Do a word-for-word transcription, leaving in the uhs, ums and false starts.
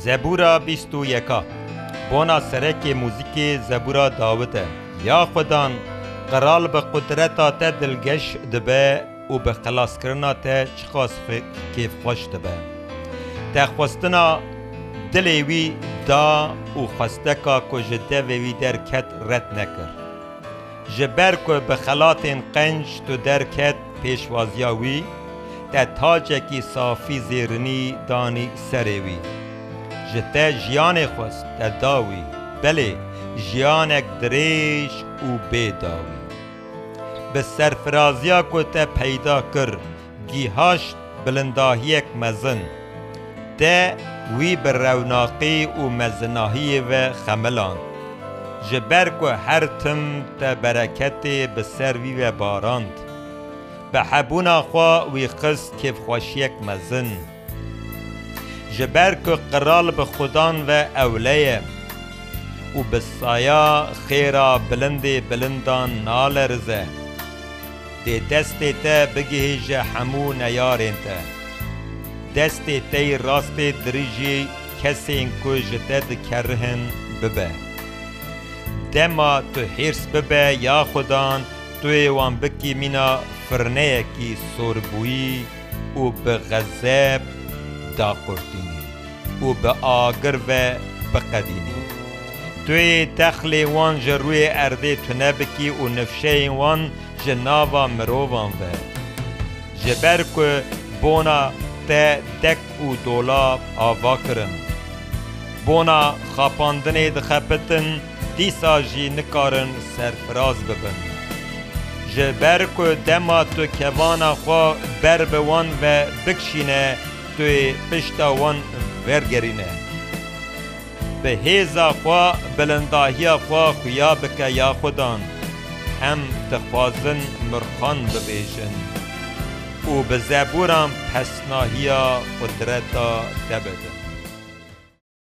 Zebûra bîst û yeka. Bona serekê muzîkê Zebûra Dawid e. Ya Xudan, qral bi qudreta te dilgeş dibe û bi xelaskirina te çiqas xwe-, kêfxweş dibe. Te xwestina dilê wî da û xwesteka ku ji devê wî derket red nekir. Ji ber ku bi xelatên qenc tu derket pêşwaziya wî, te tacekî safî zêrinî danî serê wî. Ji te jiyanê xwest, te da wî. Belê, jiyanek dirêj û bê dawî. Bi serfiraziya ku te peyda kir, gîhaşt bilindahiyek mezin. Te wî bi rewnaqî û mezinahiyê ve xemiland. Ji ber ku her tim te bereketê bi ser wî ve barand. Bi hebûna xwe wî xist kêfxweşiyek mezin. Ji ber ku qral bi Xudan ve ewle ye û bi saya xêra bilindê bilindan nalerize. Dê destê te bigihêje hemû neyarên te. Destê te yê rastê dirîjî kesên ku ji te dikerihin bibe. Dema tu hêrs bibe, ya Xudan, tu yê wan bikî mîna firneyekî sorbûyî û bi xezeb daqurtînî û bi agir ve biqedînî. Tu yê texlê wan ji rûyê erdê tune bikî û nifşeyên wan ji nava mirovan ve. Ji ber ku bona te dek û dolab ava kirin. Bona xapandinê dixebitin, dîsa jî nikarin serfiraz bibin. Ji ber ku dema tu kevana xwe ber bi wan ve bikişîne, tu yê pişta wan vergerîne. Bi hêza xwe, bilindahiya xwe xuya bike ya Xudan. Em dixwazin mirxan bibêjin û bi zebûran pesnahiya qudreta te bidin.